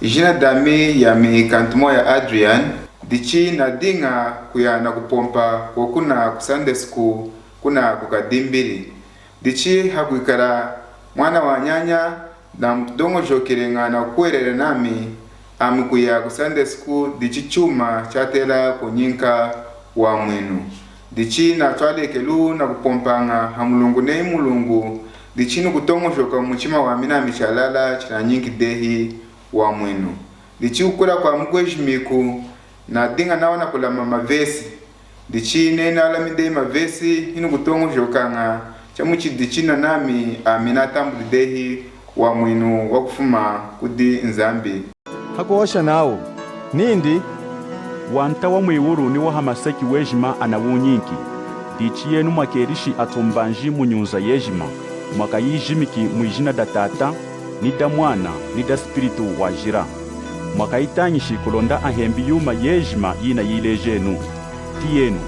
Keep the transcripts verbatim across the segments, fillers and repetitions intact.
Ijina dami yami Kantumoya Adrian, dichi nadiña kuya nakupompa kokuna ku Sunday school, kuna ku Kadimbili. Dichi hakwikala mwana wanyanya, namutoñojokeleña nakukuhwelela nami, ami kuya ku Sunday school dichi chuma chatela kunyinka wamwinu. Dichi natwalekelu nakupompaña hamulungu neyi mulungu, dichi nukutoñojoka mumuchima wami nami chalala chinanyinki dehi wamwinu. Dichi kukula kwami kwejima iku, nadiña nawa nakulama mavesi. Dichi neyi nalami dehi mavesi, hinukutoñojokaña chamuchidi china nami ami natambuli dehi wamwinu wakufuma kudi Nzambi. Hakuhosha nawu nindi, Wanta wamwiwulu niwahamaseki wejima anawunyinki. Dichi yenu mwakelishi atumbanji munyunza yejima, mwakayijimiki mwijina da Tata, nida Mwana, nida Spiritu Wajila. Mwakayitañishi kulonda ahembi yuma yejima yinayilejenu. Tiyenu,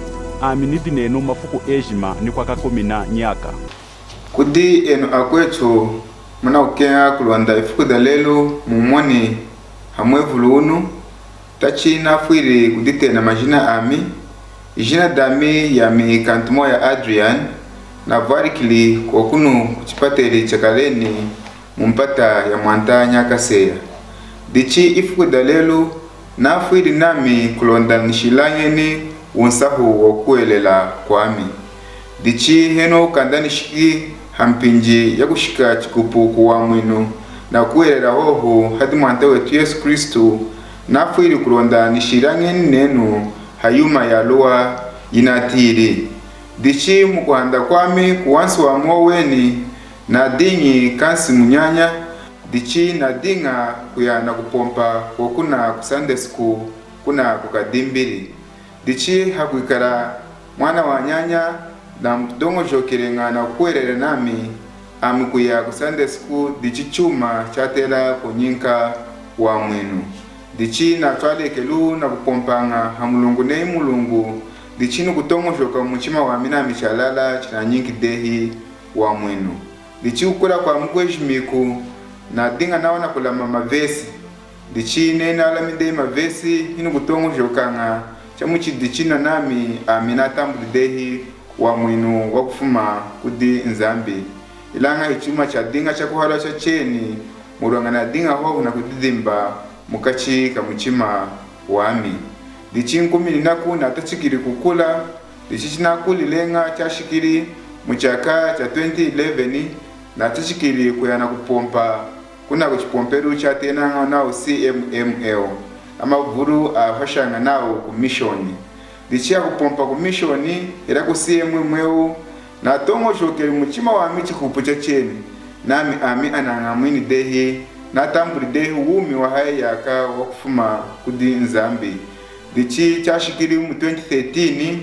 ami nidi nenu mafuku ejima nikwakakumina nyaka. Kudi enu akwetu munakukeña kulonda ifuku dalelu mumoni hamwevulu wunu, tachi nafwili kuditena majina ami. Ijina dami yami Kantumoya Adrian, navwalikili kokunu kuchipateli cha Kaleni mumpata ya Mwanta Nyakaseya. Dichi ifuku dalelu nafwili nami kulonda nishilañeni wunsahu wakukuhwelela kwami. Dichi henohu kanda nishiki hampinji yakushika chikupu kuwamwinu nakukuhwelela hohu hadi Mwanta wetu Yesu Kristu, nafwili kulonda nishilañeni nenu hayuma yaluwa yinatiyili. Dichi mukuhanda kwami kuwansi wami woweni, nadiñi kansi munyanya, dichi nadiña kuya nakupompa kokuna ku Sunday school, kuna ku Kadimbili. Dichi hakwikala mwana wanyanya, namutoñojokeleña nakukuhwelela nami, ami kuya ku Sunday school dichi chuma chatela kunyinka wamwinu. Dichi natwalekelu nakupompaña hamulungu neyi mulungu, dichi nukutoñojoka mumuchima wami nami chalala chinanyinki dehi wamwinu. Dichi kukula kwami kwejima iku, nadiña nawa nakulama mavesi. Dichi neyi nalami dehi mavesi, hinukutoñojokaña chamuchidi china nami ami natambuli dehi wamwinu wakufuma kudi Nzambi. Ilaña hichuma chadiña chakuhwalwa chacheni, muloña nadiña hohu nakudidimba mukachi kamuchima wami. Dichi nkumininaku natachikili kukula. Dichi chinakulileña chashikili muchaka cha twenty eleven, natachikili kuya nakupompa kuna kuchipompelu chatenañawu nawu C M M L, amavulu ahoshaña nawu ku mishoni. Dichi hakupompa ku mishoni hela ku C M M L, natoñojokeli mumuchima wami chikupu chacheni, nami ami anañamwini dehi, natambuli dehi wumi wahaya nyaka wakufuma kudi Nzambi. Dichi chashikili mu twenty thirteen,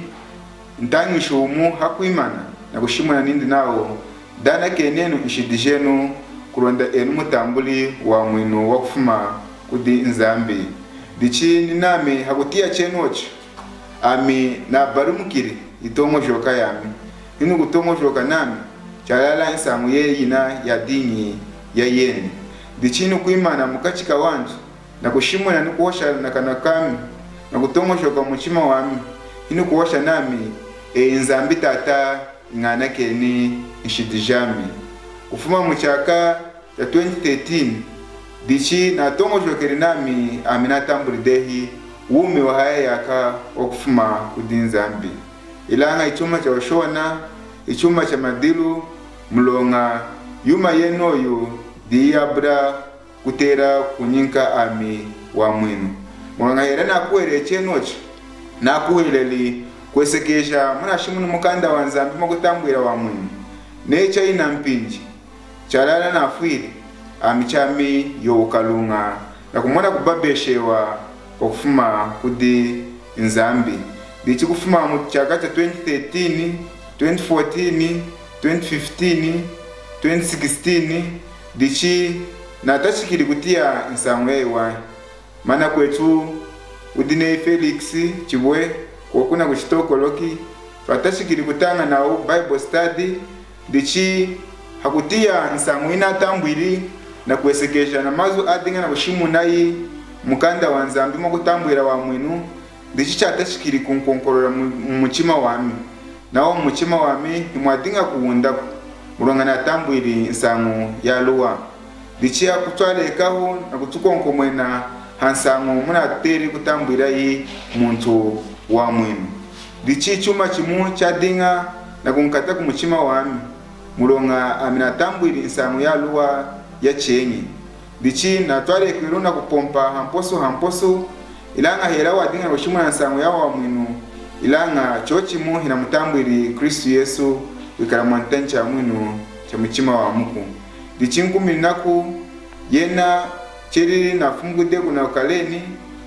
ntañishi wumu hakwimana nakushimuna nindi nawu, danakenenu nshidi jenu kulonda enu mutambuli wamwinu wakufuma kudi Nzambi. Dichi ninami hakutiya chenochu, ami nabalumukili yitoñojoka yami, hinukutoñojoka nami chalala nsañu yeyi yina yadiñi yayeni. Dichi hinukwimana mukachi kawantu, nakushimuna nikuhosha nakanwa kami, nakutoñojoka mumuchima wami, hinukuhosha nami, eyi Nzambi Tata, ñanakeni nshidi jami. Kufuma muchaka cha twenty thirteen, dichi natoñojokeli nami ami natambuli dehi wumi wahaya nyaka wakufuma kudi Nzambi. Ilaña ichuma chawushona, ichuma chamadilu, muloña yuma yenoyu diyi yabula kutela kunyinka ami wamwinu. Muloña hela nakuhweleli chenochu, nakuhweleli kwesekeja munashimuni mukanda wa Nzambi mwakutambwila wamwinu. Neyi chayina mpinji, chalala nafwili, ami chami yowu kaluña, nakumona kubabeshewa kwakufuma kudi Nzambi. Dichi kufuma muchaka cha twenty thirteen, twenty fourteen, twenty fifteen, twenty sixteen, dichi natachikili kutiya nsañu yayiwahi. Mana kwetu wudi neyi Felix Chibwe, kokuna ku Chitokoloki, twatachikili kutaña nawu Bible study, dichi hakutiya nsañu yinatambwili, nakwesekeja namazu adiña nakushimunayi mukanda waNzambi mwakutambwila wamwinu, dichi chatachikili kunkonkolola mu, mumuchima wami. Nawa mumuchima wami himwadiña kuwundaku, muloña natambwili nsañu yaluwa. Dichi hakutwalekahu nakutukonkomwena hansañu munateli kutambwilayi muntu wamwinu. Dichi chuma chimu chadiña nakunkata kumuchima wami, muloña ami natambwili nsañu yaluwa yacheñi. Dichi natwalekelu nakupompa hamposu hamposu, ilaña hela wadiña nakushimuna nsañu yawamwinu, ilaña chochimu hinamutambwili Kristu Yesu kwikala mwantani chamwinu chamuchima wamuku. Dichi nkumininaku yena chelili nafumuku dehi kuna wukaleni,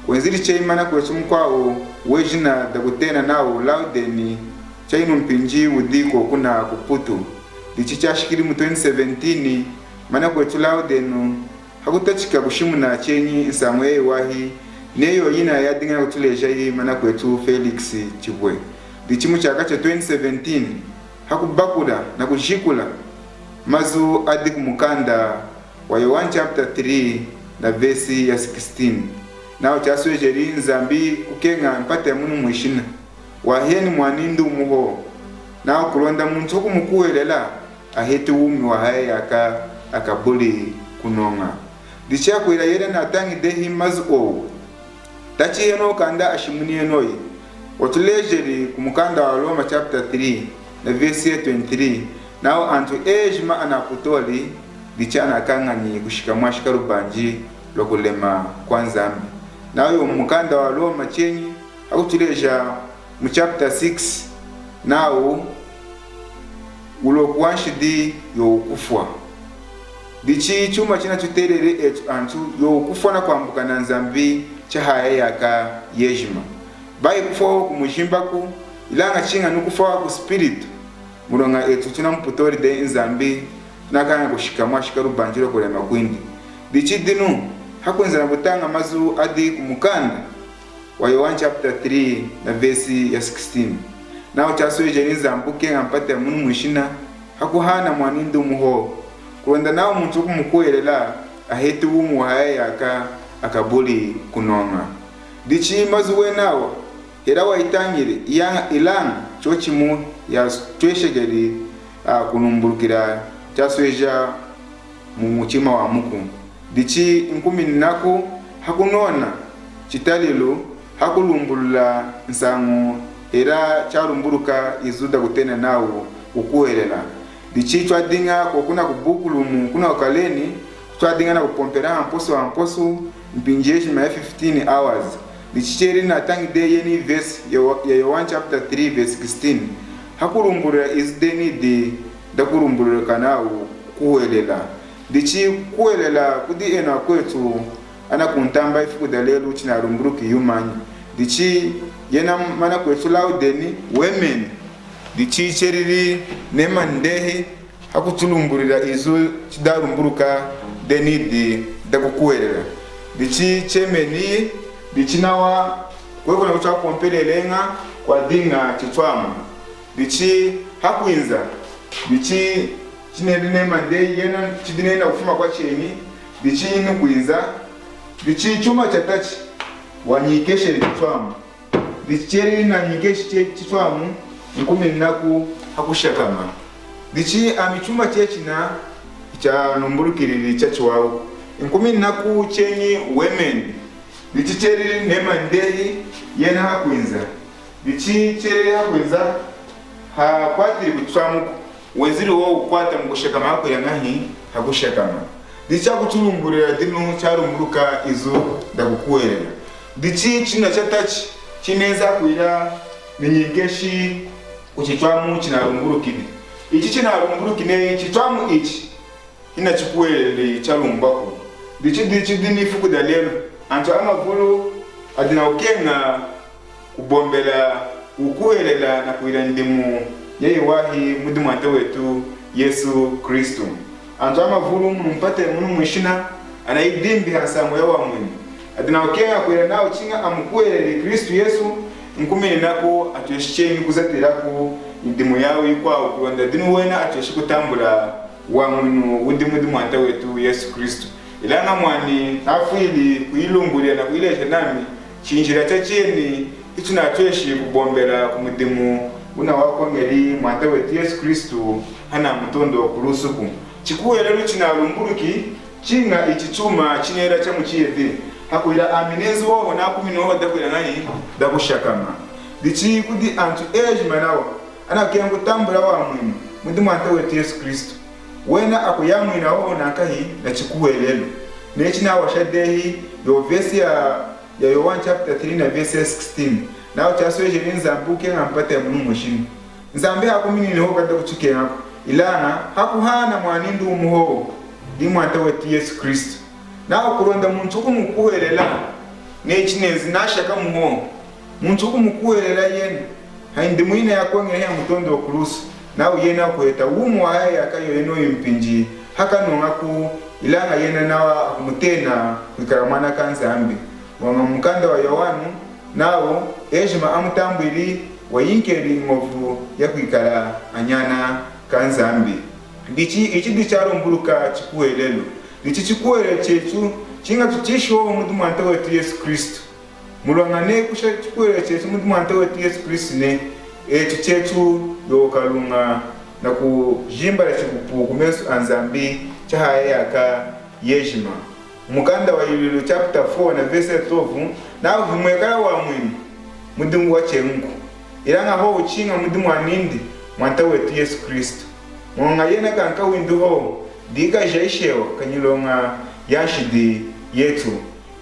wenzili cheñi manakwetu mukwawu wejina dakutena nawu Lauden, chayinu mpinji wudi kokuna ku Putu. Dichi chashikili mu twenty seventeen, manakwetu Lauden hakutachika kushimuna cheñi nsañu yayiwahi, neyi yina yadiña nakutulejayi manakwetu Felix Chibwe. Dichi muchaka cha twenty seventeen, hakubakula nakujikula mazu adi kumukanda wa Yowanu chapter three na vesi ya sixteen. Nawu chaswejeli Nzambi kukeña mpata yamunu mwishina, waheni mwanindi wumu hohu, nawu kulonda muntu wukumukuhwelela aheti wumi wahaya nyaka, akabuli kunoña. Dichi hakwila yena natañi dehi mazu owu, tachi henohu kanda ashimuni henohu. Watulejeli kumukanda wa Roma chapter three na vesi ya twenty-three, nawu antu ejima anaputoli, dichi anakañanyi kushika mwashika lubanji lwakulema kwa Nzambi. Nawu mumukanda wa Roma cheñi hakutuleja mu chapter six, nawu wuloku wanshidi yowukufwa. Dichi chuma chinatuteleli etu antu yowukufwa nakwambuka na Nzambi chahaya nyaka yejima. Bayi kufwa kumujimbaku, ilaña chiña nikufwa ku spiritu. Muloña etu tunamuputoli dehi Nzambi, tunakañanyi kushika mwashika lubanji lwakulema kwindi. Dichi dinu, hakwinza nakutaña mazu adi kumukanda wa Yowanu chapter three na vesi ya sixteen. Nawu chaswejeli Nzambi kukeña mpata yamunu mwishina, hakuhana mwanindi wumu hohu, kulonda nawu muntu wukumukuhwelela aheti wumi wahaya nyaka, akabuli kunoña. Dichi mazu wenawa, hela wayitañili, iya, ilaña chochimu yatweshekeli, a, kulumbulukila chasweja mumuchima wamuku. Dichi nkumininaku hakunona chitalilu hakulumbulula nsañu, hela chalumbuluka izu dakutena nawu kukuhwelela. Dichi twadiña kokuna ku bukulumu kuna wukaleni, twadiña nakupompela hamposu hamposu mpinji yejima ya fifteen hours. Dichi chelili natañi dehi yeni vesi ya, ya Yowanu chapter three vesi sixteen, hakulumbulula izu denidi dakulumbulula nawu kukuhwelela. Dichi kukuhwelela kudi enu akwetu anakuntamba ifuku dalelu chinalumbuluki yumanyi. Dichi yena manakwetu Lauden wemeni. Dichi chelili nemani dehi hakutulumbulwila izu chidalumbuluka denidi dakukuhwelela. Dichi chemeni, dichi nawa kwekuna kuchapompeleleña kwadiña chitwamu. Dichi hakwinza, dichi chineli nemani dehi yena chidi nena kufuma kwacheñi, dichi nukwinza, dichi chuma chatachi wanyikeshi chitwamu. Dichi chelili nanyikeshi chitwamu, nkumininaku hakushakama. Dichi ami chuma chechina chanumbulukilili chachiwawu, nkumininaku cheñi wemeni. Dichi chelili nemani dehi yena hakwinza. Dichi chelili hakwinza, hakwatili kuchitwamuku, wenzili wowu kukwata mukushakama hakwila ñahi hakushakama. Dichi chakutulumbulwila dinu chalumbuluka izu dakukuhwelela. Dichi china chatachi chinenzi kwila ninyikeshi kuchitwamu chinalumbulukili. Ichi chinalumbulukili, chitwamu ichi hinachikuhweleli chalumbaku. Dichi, dichi dinu ifuku dalelu, antu amavulu adi nakukeña kubombela kukuhwelela nakwila nyidimu yayiwahi mudi Mwanta wetu Yesu Kristu. Antu amavulu munumpata munu mwishina anayidimbi hansañu yawamwinu. Adi nakukeña kwila nawu chiña amukuhweleli Kristu Yesu, nkumininaku atweshi cheñi kuzatilaku nyidimu yawu yikwawu kulonda dinu wena atweshi kutambula wamwinu wudi mudi Mwanta wetu Yesu Kristu. Ilaña mwani nafwili kuyilumbulula nakuyileja nami chinjila chacheni ichi chinatweshi kubombela kumudimu wunawakoñeli Mwanta wetu Yesu Kristu hanamutondu wakulusuku. Chikuhwelelu chinalumbuluki, chiña ichi chuma chineli chamuchiyedi, hakwila ami nenzi hohu nakumini hohu dakwila ñahi? Dakushakama. Dichi kudi antu ejima nawa anakeñi kutambula wamwinu mudi Mwanta wetu Yesu Kristu. Wena akuyamwina hohu nankahi? Nachikuhwelelu. Neyi chinawashi dehi yo vesi ya, ya Yowanu chapter three na vesi ya sixteen. Nawu chaswejeli Nzambi kukeña mpata yamunu mwishina. Nzambi hakuminini hohu kadakuchikeñaku, ilaña hakuhana mwanindi wumu hohu, diyi Mwanta wetu Yesu Kristu. Nawu kulonda muntu wukumukuhwelela, neyi chinenzi nashakami hohu, muntu wukumukuhwelela yena hanyidimu yinayakoñeli hamutondu wakulusu, nawu yena wukuheta wumi wahaya nyaka yoyenoyu mpinji hakanoñaku, ilaña yena nawa akumutena kwikala mwana kaNzambi. Wama mumukanda wa Yowanu, nawu ejima amutambwili, wayinkeli ñovu yakwikala anyana kaNzambi. Dichi ichi dichalumbuluka chikuhwelelu. Dichi chikuhwelelu chetu, chiña tuchishi hohu mudi Mwanta wetu Yesu Kristu. Muloña neyi kusha chikuhwelelu chetu mudi Mwanta wetu Yesu Kristu neyi, etu chetu yokaluña nakujimbala chikupu kumesu aNzambi chahaya nyaka yejima. Mukanda wa Yilwilu chapter four na vesi ya twelve, nawu himwekala wamwinu mudi wacheñiku, ilaña hohu chiña mudi mwanindi Mwanta wetu Yesu Kristu. Muloña yena kankawindi hohu, diyi kajayishewa kanyiloña yanshidi yetu.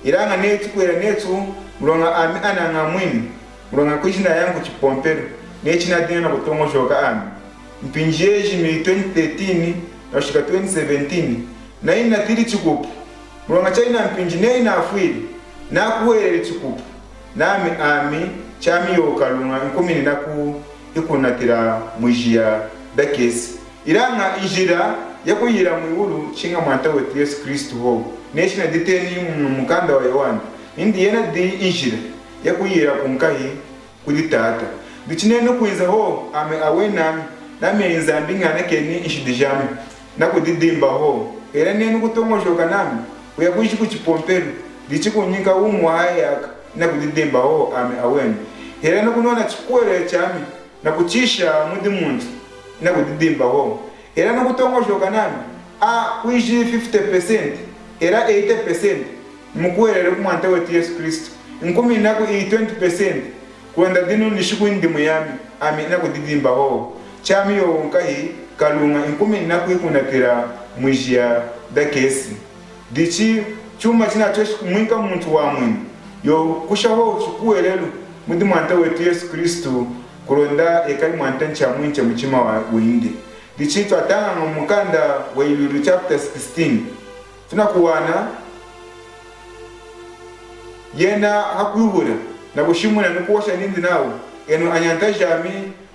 Ilaña neyi tukwila netu, muloña ami anañamwini, muloña kwiji nayaña kuchipompelu, neyi chinadiña nakutoñojoka ami. Mpinji yejima twenty thirteen nakushika twenty seventeen, nayinatili chikupu. Muloña chayina mpinji neyi nafwili, nakuhweleli chikupu, nami ami chami yokaluña nkumininaku hikunatila mwijiya dakesi. Ilaña injila yakuyila mwiwulu chiña Mwanta wetu Yesu Kristu hohu. Neyi chinaditeni mumukanda wa Yowanu, nindi yena diyi injila yakuyila kunkahi kudi Tata. Dichi neyi nukwinza hohu ami aweni ami, nami Nzambi ñanakeni nshidi jami nakudidimba hohu. Hela neyi nukutoñojoka nami kuya kwiji kuchipompelu, dichi kunyinka wumi wahaya nyaka nakudidimba hohu ami aweni. Hela nukunona chikuhwelelu chami nakuchisha mudi muntu, nakudidimba hohu. Hela nukutoñojoka nami, a, kwiji fifty percent, hela eighty percent, mukuhwelela ku Mwanta wetu Yesu Kristu. Nkumininaku iyi twenty percent, kulonda dinu nishi kunyidimu yami, ami nakudidimba hohu. Chami yowu nkahi kaluña, nkumininaku hikunatila mwijiya dakesi. Dichi chuma chinatweshi kumwinka muntu wamwinu, yowu kusha hohu chikuhwelelu mudi Mwanta wetu Yesu Kristu, kulonda ekali Mwanta Chamwinu chamuchima wa, windi. Dichi twatañaña mumukanda wa Yilwilu chapter sixteen, tunakuwana yena hakwihula nakushimuna nikuhosha nindi nawu, enu anyanta jami,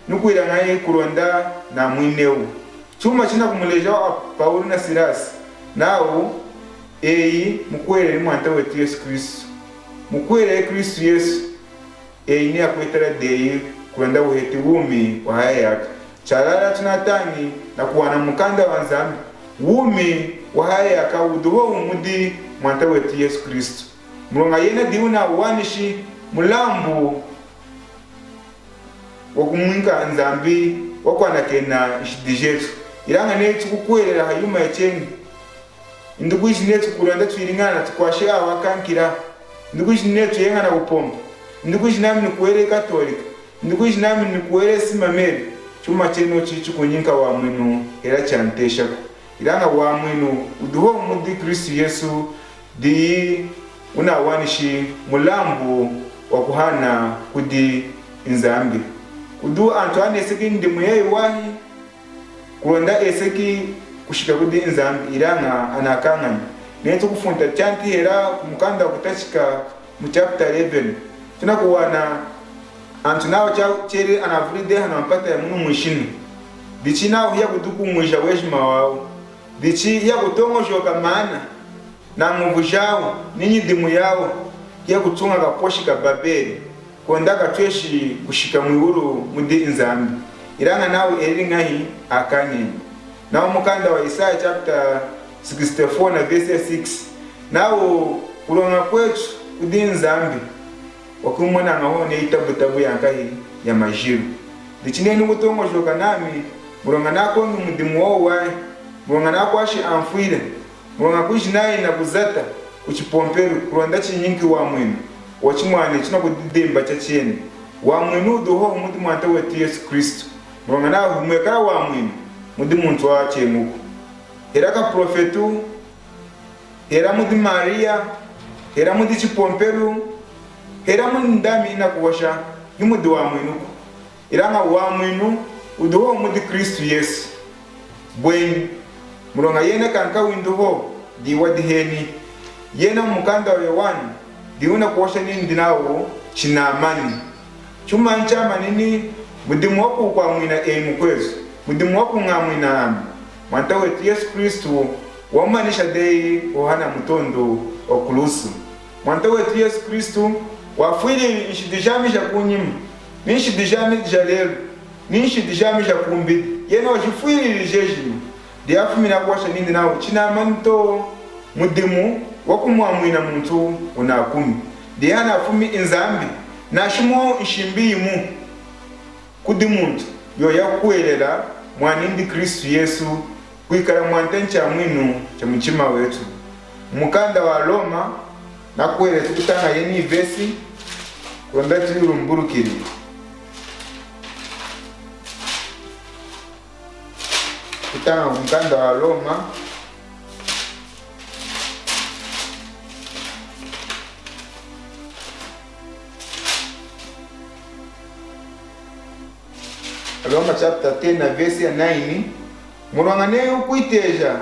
nukwila ñahi kulonda namwinewu? Chuma chinakumuleja a Pawulu na Silasi, nawu, eyi mukuhweleli Mwanta wetu Yesu Kristu. Mukuhweleli Kristu Yesu, eyi niyakwetala deyi kulonda wuheti wumi wahaya nyaka. Chalala tunatañi nakuwana mukanda wa Nzambi, wumi wahaya nyaka wudi hohu mudi Mwanta wetu Yesu Kristu. Muloña yena diyi wunawanishi mulambu wakumwinka Nzambi wakwanakena nshidi jetu. Ilaña neyi tukukuhwelela hayuma yacheñi, indi kwiji netu kulonda twiliñana tukwashi awa akankila, indi kwiji netu yeña nakupompa, indi kwiji nami nikuhwelela Katolika, indi kwiji nami nikuhwelela Simameli, chuma chenochi chikunyinka wamwinu hela chanteshaku. Ilaña wamwinu wudi hohu mudi Kristu Yesu, diyi wunawanishi mulambu wakuhana kudi Nzambi. Kudi antu aneseki nyidimu yayiwahi, kulonda eseki kushika kudi Nzambi, ilaña anakañanyi. Neyi tukufunta chanti hela kumukanda wakutachika mu chapter eleven, tunakuwana antu nawu cha-, chelili anavuli dehi hanu hampata yamunu mwishina. Dichi nawu hiyakudikumwija wejima wawu. Dichi hiyakutoñojoka maana nañovu jawu ninyidimu yawu, hiyakutuña kaposhi ka Babeli, kulonda katweshi kushika mwiwulu mudi Nzambi. Ilaña nawu elili ñahi? Akañenyi. Nawu mukanda wa Isaya chapter sixty-four na verse ya six. Nawu kuloña kwetu kudi Nzambi, wakumona ñaho ne itabutabu yankahi ya majilu. Dichi neyi nukutoñojoka nami, muloña nakoñi mudimu wowahi, muloña nakwashi anfwile, muloña kwiji nayi nakuzata kuchipompelu, kulonda chinyinki wamwinu wachimwani chinakudidimba chacheni. Wamwinu wudi hohu mudi Mwanta wetu Yesu Kristu. Muloña nawu himwekala wamwinu mudi muntu wacheñuku. Hela kaprofetu, hela mudi Mariya, hela mudi chipompelu, hela mudi ndami inakuhosha, himudi wamwinuku. Ilaña wamwinu wudi hohu mudi Kristu Yesu. Bweni, muloña yena kankawindi hohu, diyi wadiheni. Yena mumukanda wa Yowanu, diyi wunakuhosha nindi nawu, chinamani. Chuma chamanini, mudimu wakukwamwina eyi mukwetu, mudimu wakuñamwina ami, Mwanta wetu Yesu Kristu, wamanisha dehi hohana mutondu wa kulusu. Mwanta wetu Yesu Kristu wafwilili nshidi jami jakunyima, ni nshidi jami jalelu, ni nshidi jami jakumbidi. Yena wajifwilili jejima. Dihafumini nakuhosha nindi nawu, chinamani to, mudimu wakumwamwina muntu wunakumi. Dihanafumi Nzambi, nashimuni nshimbi yimu kudi muntu, yowu akukuhwelela mwanindi Kristu Yesu, kwikala Mwanta ni Chamwinu cha muchima wetu. Mukanda wa Roma, nakuhwelela tukutaña yeniyi vesi, kulonda tuyulumbulukili. Kutaña mukanda wa Roma. Roma chapter ten na verse ya nine. Muloña neyi wukwiteja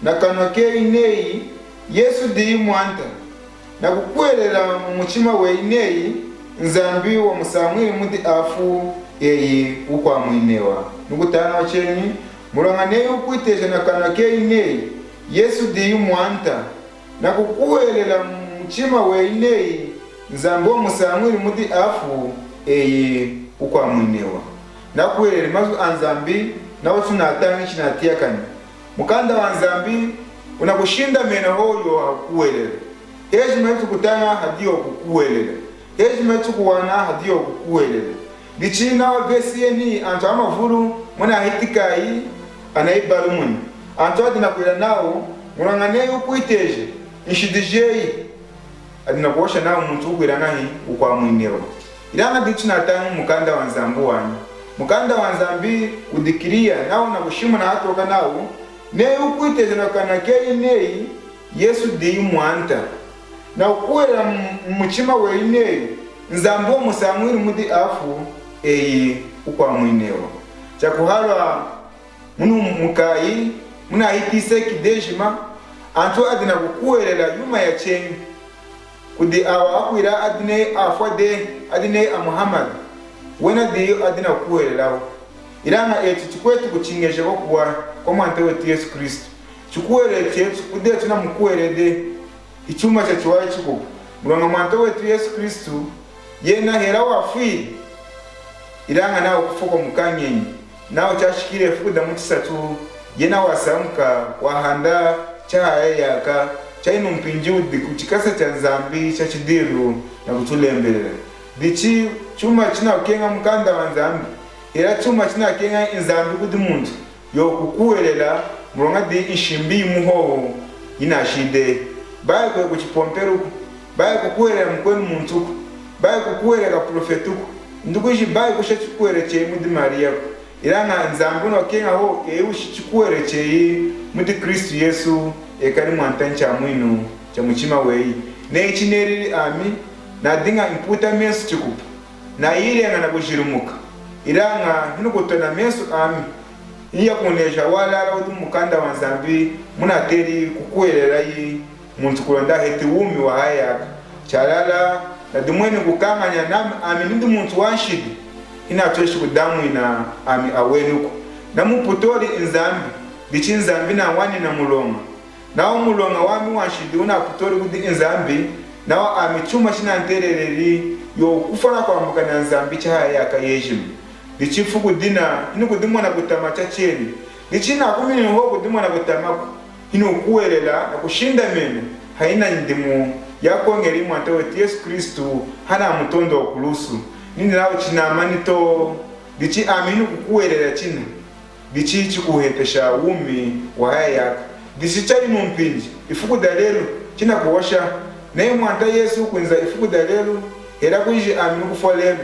nakanwa keyi neyi Yesu diyi Mwanta, nakukuhwelela mumuchima weyi neyi Nzambi wamusañwili mudi afu, eyi wukwamwinewa. Nukutaña cheñi, muloña neyi wukwiteja nakanwa keyi neyi Yesu diyi Mwanta, nakukuhwelela mumuchima weyi neyi Nzambi wamusañwili mudi afu, eyi wukwamwinewa. Nakuhweleli mazu a Nzambi, nawa tunatañi chinatiyakani. Mukanda wa Nzambi wunakushindamena hohu hakukuhwelela. Hejima hitukutaña hadi yowu kukuhwelela. Hejima hitukuwana hadi yowu kukuhwelela. Dichi nawa vesi yeniyi antu amavulu munahitikayi anayibalumuni. Antu adi nakwila nawu, muloña neyi wukwiteja nshidi jeyi, adi nakuhosha nawu muntu wukwila ñahi? Wukwamwinewa. Ilaña dichi tunatañi mukanda wa Nzambi wanyi. Mukanda wa Nzambi wudi clear nawu wunakushimuna hatoka nawu, neyi wukwiteja nakanwa keyi neyi Yesu diyi Mwanta, nakukuhwelela mu-, mumuchima weyi neyi Nzambi wamusañwili mudi afu, eyi wukwamwinewa. Chakuhalwa munu mukayi munahiti iseki dejima, antu adi nakukuhwelela yuma yacheñi. Kudi awa akwila adi neyi afwa dehi, adi neyi a Muhammad, wena diyi adi nakukuhwelelawu. Ilaña etu tukweti kuchiñeja kwakuwahi kwa Mwanta wetu Yesu Kristu. Chikuhwelelu chetu kudi etu tunamukuhweleli dehi, hichuma chachiwahi chikupu. Muloña Mwanta wetu Yesu Kristu, yena hela wafwili, ilaña nawa kufwa kwamukañenyi, nawa chashikili ifuku damuchisatu, yena wasañuka, wahanda chahaya nyaka, chayinu mpinji wudi kuchikasa cha Nzambi chachidiilu nakutulembelela. Dichi chuma chinakukeña mukanda wa Nzambi, hela chuma chinakeña Nzambi kudi muntu, yowu kukuhwelela, muloña diyi nshimbi yimu hohu yinashidi dehi. Bayi kuya kuchipompeluku, bayi kukuhwelela mukwenu muntuku, bayi kukuhwelela kaprofetuku, ndukwiji bayi kusha chikuhwelelu cheyi mudi Mariyaku. Ilaña Nzambi wunakukeña hohu eyi wushi chikuhwelelu cheyi mudi Kristu Yesu, ekali Mwanta ni Chamwinu cha muchima weyi. Neyi chinelili ami, nadiña imputa mensu chikupu, nayileña nakujilumuka. Ilaña hinukutona mensu ami, hiyakuneja walala wudi mukanda wa Nzambi munateli kukuhwelelayi muntu kulonda aheti wumi wahaya nyaka. Chalala, nadimweni kukañanya nami ami nidi muntu wanshidi, hinatweshi kudamwina ami awenuku. Namuputoli Nzambi, dichi Nzambi nawani namuloña. Nawa muloña wami wanshidi wunaputoli kudi Nzambi, nawa ami chuma chinanteleleli yowu kufwa nakwambuka na Nzambi chahaya nyaka yejima. Dichi ifuku dina, hinukudimona kutama chacheni, Dichi nakuminini hohu kudimona kutamaku, hinukukuhwelela nakushindamena hayina nyidimu yakoñeliyi Mwanta wetu Yesu Kristu hana mutondu wakulusu. Nindi nawu chinamani to. Dichi ami hinukukuhwelela china, dichi chikuhetesha wumi wahaya nyaka. Dichi chayinu mpinji, ifuku dalelu, chinakuhosha neyi Mwanta Yesu wukwinza ifuku dalelu, hela kwiji ami nukufwa lelu.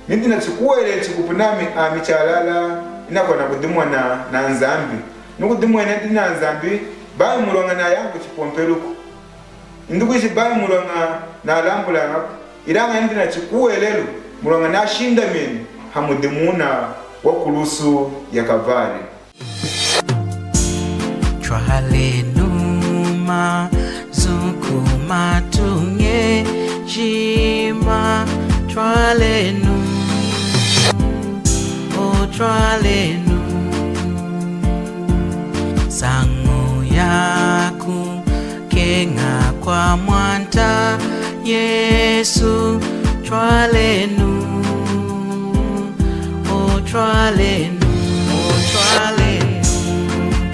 Nidi nachikuhwelelu chikupu nami ami chalala inakuwana kudimona na Nzambi. Nukudimona nidi na Nzambi, bayi muloña nayaña kuchipompeluku. Indi kwiji bayi muloña nalambulañaku. Ilaña nidi nachikuhwelelu muloña nashindameni hamudimu wuna wakulusu ya Kalvari. Twalenu mazu kumatuña ejima, twalenu, o twalenu, nsañu yakukeña kwa Mwanta Yesu, twalenu, o twalenu, o twalenu,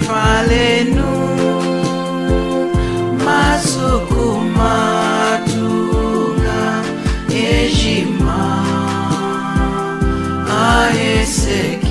twalenu mazu kumatuña ejima aheseki.